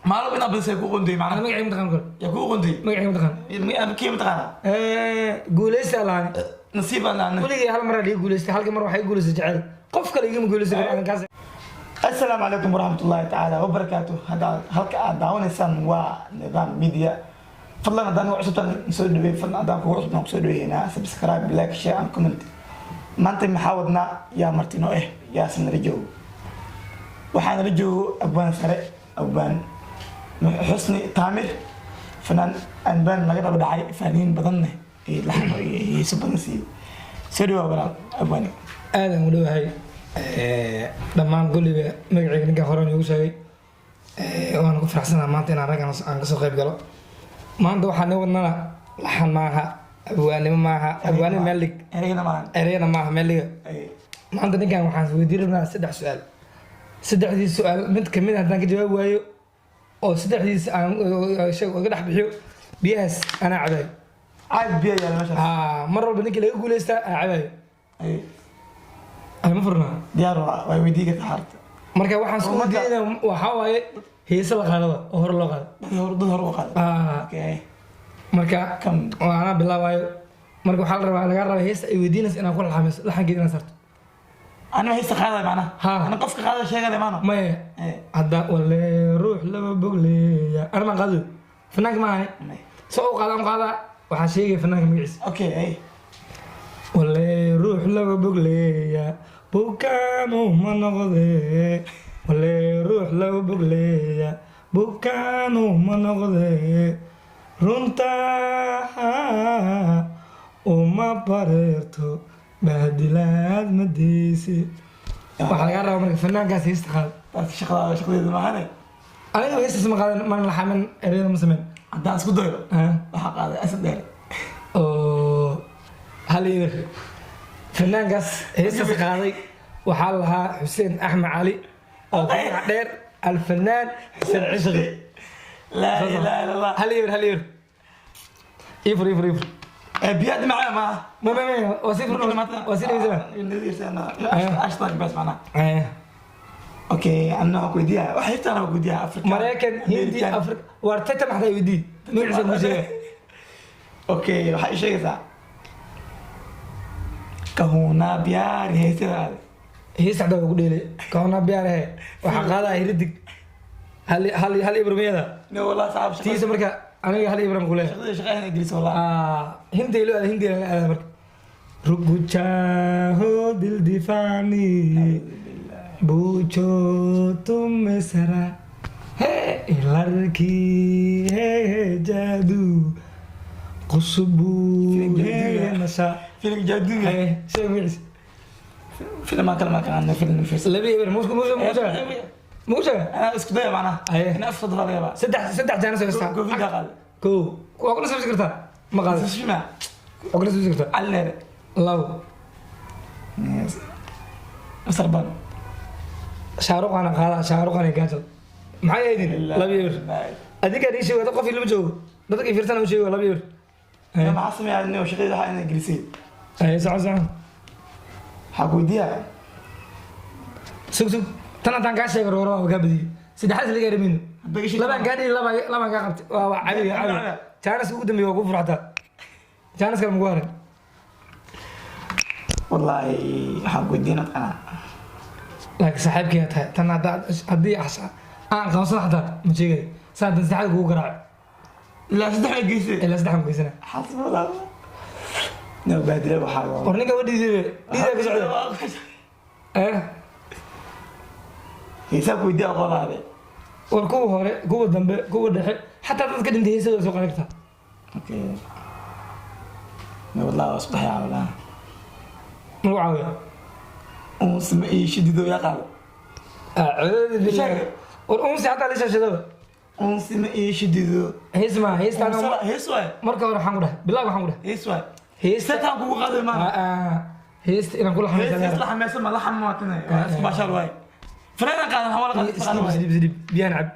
Maalin inaad badisay ku qonday. Ana macnaha magacayga mataqaan kor? Yaa kuu qonday? Magacayga mataqaan? Kii mataqaanaa? Guuleysta laani. Nasiib aan laana. Weligay hal mar aa guuleystay, halka mar waxay guuleystay jecel. Qof kale igama guuleysan karo arrinkaas. Asalaamu calaykum waraxmatullaahi tacaala wabarakaatu. Hadda halka aad daawanaysaan waa Nidaam Media. Fadlan haddaan ugu cusubtaan soo dhaweey, fadlan haddaan kugu cusubtaan kusoo dhaweeynaa subscribe, like, share and comment. Maanta maxaa wadnaa? Yaa martino yaase nala joogo? Waxaa nala joogo abwaan sare, abwaan Xusni Taamir, fanaan anbaan laga dhaba dhacay, faaniin badanne iyo laxmo iyo heeso badan siiyey. Soo dhawaa walaal abwaani. Aad aan u dhowahay dhammaan. Golliba magacayga ninka hore noogu sheegay. Waan ku faraxsanaha maanta inaan raggan aan kasoo qayb galo. Maanta waxaa noo wadnana laxan maaha, abwaanimo maaha, abwaanimo meel dhig. Ereyna maahan. Ereyana maaha, meel dhiga. Maanta ninkan waxaan weydiin rabnaa saddex su-aal. Saddexdii su-aal mid kamid a haddaan ka jawaabi waayo oo saddexdiis aan sheeg iga dhex bixiyo, biyahaas anaa cabayo. Caag biyo yaala meeshaas. Aa, mar walba ninkii laga guuleystaa aa cabayo. Ma furnaa? Diyaar waa, way weydii kartaa xaarta. Marka waxaan isku weydiinayna waxaa waaye heese la qaadaba oo hore loo qaado. Dad hore u qaada. Aa, okay. Marka kam waa anaa bilaabayo. Marka waxaa la rabaa, lagaa rabaa heesta ay weydiinaysa inaad ku laxamayso, laxankeeda inaad sarto. Anima heesta qaadaya macnaha? Ha. Ana qofka qaadaya sheegaya maano? Maya. Hadda wale ruux laba bogleeya ana maan qaadayo, fanaanka ma ahani. Soo u qaada, u qaadaa, waxaa sheegaya fanaanka magaciisa. Okay, ay. Wale ruux laba bogleeya bukaanu ma noqde, wale ruux laba bogleeya bukaanu ma noqde, runta uma bareerto, bahdilaad ma deysi. Waxaa lagaa rabaa marka fanaankaas heesta qaad. Taas shaqada shaqadeeda maahane. Aniga heestaas ma qaadan, mana laxamin, ereyada ma sameyn. Haddaan isku dayo, waxaa qaaday Asad Dheere. Oo 1-0. Fanaankaas heestaas qaaday waxaa la lahaa Xuseen Axmed Cali oo ku magac dheer Alfanaan Xuseen Cishqi. Laa ilaaha illa Allah. 1-0, 1-0. Ifur, ifur, ifur. Biyaha macaa maaha. Ma waa sii furna, waa sii dhegeysana. Ashtan bas macnaha. Okay, anna waxaan ku weydiiyaa wax hirtaan, waan ku weydiiyaa Afrika. Maraykan, Hindi, Afrika, waar tata maxdaa weydii, magaciisa ku sheega. Okay, waxaa ii sheegaysaa Kahuna Biyaari heesadaada. Heesta xataa waa ku dheelay. Kahuna Biyaar he waxaa qaadaya Hiridig. Hal hal hal ibr miyada? Ne wallah saxaab. Tiisa marka aniga 1-0 ku leeyahay. Shaqada shaqada gelis wallah. Hindi loo aada, Hindi la aada. Marka रुक जाओ दिल दीवानी, पूछो तुम जरा, है लड़की है जादू, खुशबू है नशा. Film jaaduga. है sheeg magaciisa. Film aan kale ma aqaano, film fiirsan. 2-0. Muusku muusku muusku muusku. Anaa isku daya macnaha. Aye. In afsad laga yaabaa. Saddex saddex jaanis haystaa. Goofinta qaada. Kow, waa kuna sabsi kartaa, ma qaada. Shima. Waa kuna sabsi kartaa. Cali Dheere. Labo. Masarban. Shaaruqana qaada, Shaaruqana gaajal. Maxay ahaydin? 2-0. Adigaa ii sheego, dad qof ilama joogo, dadka i fiirsana u sheego 2-0. Maxaa sameeyaa nin shaqada waxaa ina gelisay? Ay, soco, soco. Waxaa ku weydiiyaa. Sug, sug, tan haddaan kaa sheego rooro waa kaa badiyey. Saddexdaas laga eramayno. Labaan kaa dhihi, laba labaan kaa qabtay. Waa cabiga cabiga. Jaanis ugu dambeeya waa ku furxataa, jaanis kale magu harin. Wallaahi waxaan ku weydiin aqanaa. Laakiin saaxiibkii tahay, tan haddaa haddii aan qabsado xataa ma sheegay saa dan saddexda kugu garaaco. Ilaa saddex way geysay. Ilaa saddex ma geysana. Xasbada no baadile waxaa. War ninka wa dhiiday, dhiidaa ka socda. Heesaa ku weydiiya aqoolaade. War kuwa hore, kuwa dambe, kuwa dhexe, xataa dadka dhintay heesadooda soo qadan kartaa. Okay, no wallahi waa isku dhaxyaa wallahi. Ma lagu caawiya? Unsma iyo shidido yaa qaada? Acuudu billahi. War unsi xataa la shashadaba. Unsima iyo shidido. Hees ma heestaan. Hees waay. Marka hore waxaan ku dhahay bilaag, waxaan ku dhahay Hees waay. Heesta. Setaan kugu qaaday maana. Heesta inaan kula hees hees xameysan. La xameysan ma la xamaatine, waa isku baashaal waay, fanaanan qaadan hawala qaadan. Isdhib, isdhib, isdhib, biyaan cab.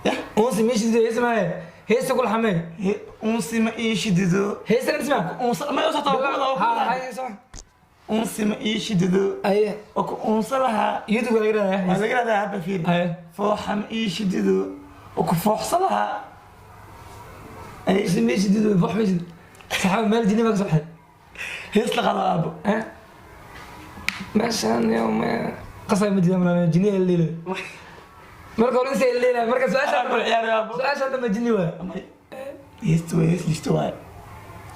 Yah. Unsi meeshiisa hees maaye, heesta kula xamee. Unsima iyo shidido. Heesta isma. Unsa ma usata. Ha, ha, soo. Unsi ma ii shidido. Aye. Oo ku unsa lahaa. YouTube laga waa raadaya. Laga raadaya hadda, fiiri. Aye. Fooxa ma ii shidido oo ku fooxsa lahaa. Ay. Si meesha diido fox meesha saxaab meel jini baa ka soo baxay. Hees la qado, aabo. Eh, meeshaan yo ma qasay ma diidan malaa jini ay leelay marka hore inta ay leelay marka su'aasha Aabo ciyaar, aabo. Su'aasha dambe jini waa. Heesta waa hees listo waaye.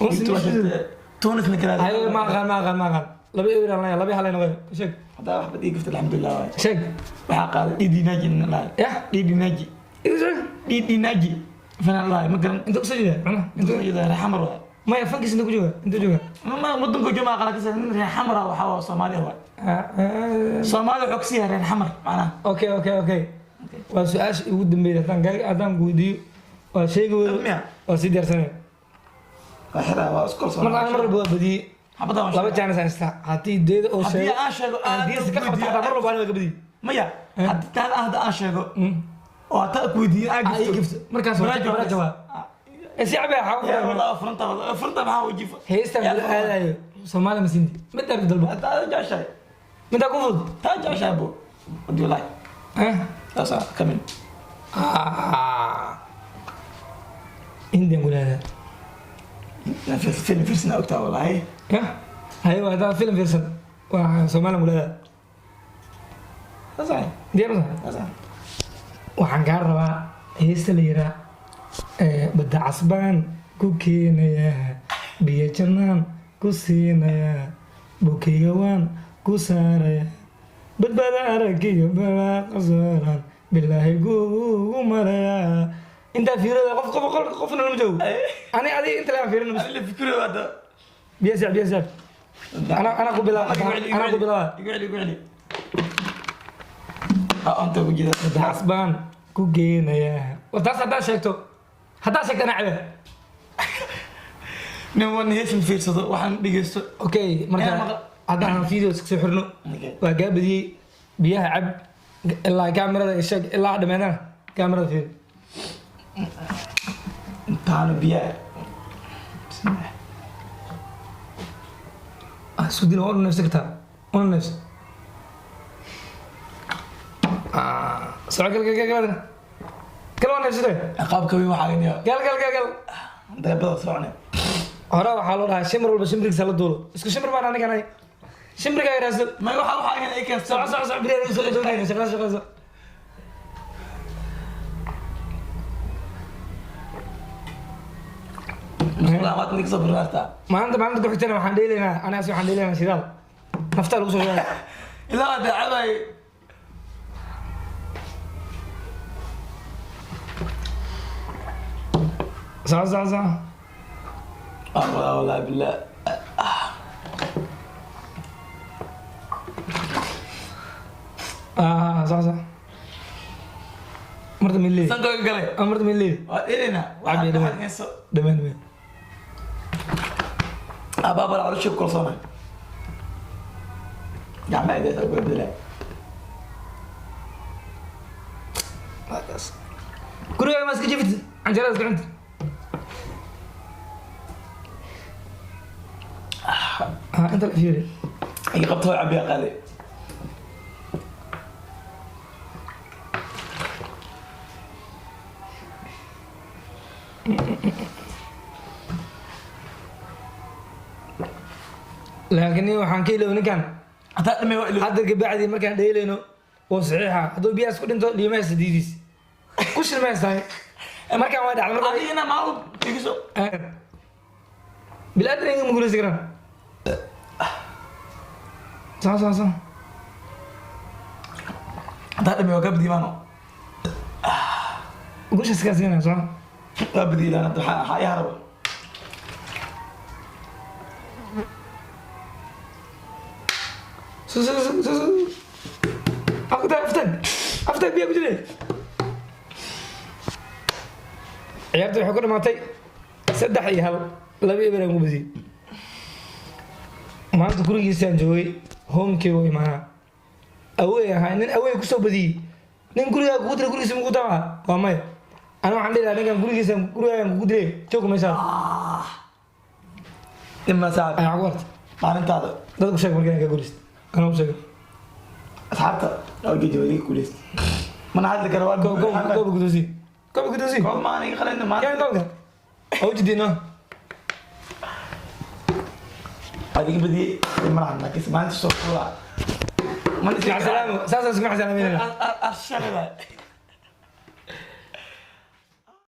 Unsi Listo waa meesha diido. Tunis na kala. Haye, ma aqaan, ma aqaan, ma aqaan. Laba eber aan leeyahay, laba hal ay noqon. Sheeg. Haddaa waxba ii gafta, alxamdulilah waaye. Sheeg. Waxaa qaaday Didi Naji nin lahay. Yah. Didi Naji. Igu sheeg. Didi Naji fanaan lahay, ma garan. Inta kusoo jeeda macnaha inta inta reer Xamar waaye. Maya, fankiis inta ku jooga, inta jooga. Ma wadanka jooga qala kasa, nin reer Xamar ah waxaa waa Soomaaliya waaye. Soomaaliya wuxuu kasii yahay reer Xamar macnaha. Okay, waa su-aasha ugu dambeysay. Haddaan weydiiyo waa sheegi weydo. Miya? Waa sii diyaarsanaya. Waa xiraa, waa iskol. Marka aan mar walba waa badiyey. Xabadda waan laba sheegay. jaanis haystaa haddii deeda oo Haddii sheego aan sheego, aan diyaarsi ka qabto xataa mar walba aniga ka badiyey. Maya, haddii taada hadda aan sheego oo hataa ku weydiiyo aan Aa, ii gifto markaas waa Baraajo. Baraajo waa si cabe. Ya wallah, furanta wallah, furanta maxaa wajifa. Heystan kula aadayo Soomaali ma sindi mid arki dalbo. Hadda aad jeceshahay. Middaa ku fudud. Taa jeceshahay bo, what do you like? Eh? Taasa kamin. Ah. Indian kula aadaa. Film fiirsana ogtaa wallahi. Ya haye, waa haddaa film fiirsan waa Soomaali kula aadaa. Taasa. Diyaar ma tahay? Taasa. Waxaan kaa rabaa heesta la yiraa badda casbaan ku keenayaa, biyo jannaan ku siinayaa, bukeyga waan ku saarayaa, badbaada araggiyo balaaqa saaran bilaahi guugu marayaa. Intaa fiirada qof qof qof qofna lama joogo, ani adiga inta laga fiirino bas. Alla fikiro hadda. Biyo saab, biyo saab, ana ku bilaaba, ana ku bilaaba. Igu celi, igu celi. Ha anta ku jira. Badda casbaan ku geenayaa. War taas haddaa sheegto anaa cabe. Nin wan hees ma fiirsado, waxaan dhegeysto. Okay, marka Yaa maqal- haddaan video iska soo xirno. Okay. Waa kaa badiyey. Biyaha cab ilaa kaamirada isheeg, ilaa dhameedana kaamirada fiiri. Intaanu biyaa. Bismillah. Ah, isku dil waa una neefsan kartaa, una neefsan. Ah, soco, gal gal gal gal gal, waa neefsatay. Qaabka weyn waxaa ganiya. Gal gal gal gal. Dareebada socne. Hore waxaa loo dhahaa shimir walba shimrigiisa la duulo. Isku shimir baan aniga nahay, shimrigaa yaraaso. Ma waxaa gan ay keensan. Soco, soco, soco, beriyaa soo doonayna. Shaqada, shaqada. Musqulaha maad ninka soo birnaartaa. Maalinta ku xigtana waxaan dheelaynaa anaas, waxaan dheelaynaa shidaal naftaa lagu soo shubaya. Ilaa hadda cabay. Soco, soco, soco. Ah, wallah wallah billah. Ah, soco, soco. Marta min leedi. Sanka galay. Ah, marta min leedi. Waa dheelaynaa. Cabbi, waxaad dhammaan. waxaad keenso. Dhammaan, dhammaan. Abaabal caloosha ku kalsoonay. Gacmaha idaysa ku bedelaa. Guriga ma iska jifid, canjeerada iska cunta. Ah, inta la fiiri. Ay qabto waa cabiya qaaday. Laakiin waxaan ka iloow ninkan. Hataa dhamay waa ilo. Hadda kabacdi markaan dheelayno oo saxiixa, hadduu biyahaas ku dhinto liimahaas diidiis ku shilmaystahay markaan waa dhacda marka. Adigina maal igiso. Bilaadan inga ma guuleysan karaan. Soco, soco, soco. Hataa dhamay waa ka badiimaano. Guushaas kaa siinaya, soco. Waa badiilaan hadda, waxaa ii haraba. Su su su su su. Aftaag, aftaag, aftaag, biyaa ku jire. Ciyaarta waxay ku dhamaatay 3-1, 2-0 aan ku badiyey. Maanta gurigiisaan joogay, homekii u imaanaa awey ahaa. Nin awey kusoo badiyey, nin gurigaa kugu diray gurigiisa maku tamaa? Waa maya. Ana waxaan dhihi lahaa ninkan gurigiisa gurigaagan kugu diray, joog meeshaas. Dhima saaxib. Ayaa ku warta. Maalintaada. Dadku sheeg markaa ka guuleyst, anaa u sheego. Asxaabta waa geji, waa iga guuleysta, mana hadli karo, waa Koob, koob, koob gudoosi, koob gudoosi. Koob maan iga qalin maanta. Keen koobka oo ujeedino. Waad iga badiyey malahan, laakiin maalinta soo fuula. Mac salaamo, saasaan isku mac salaameynayna. Shalay.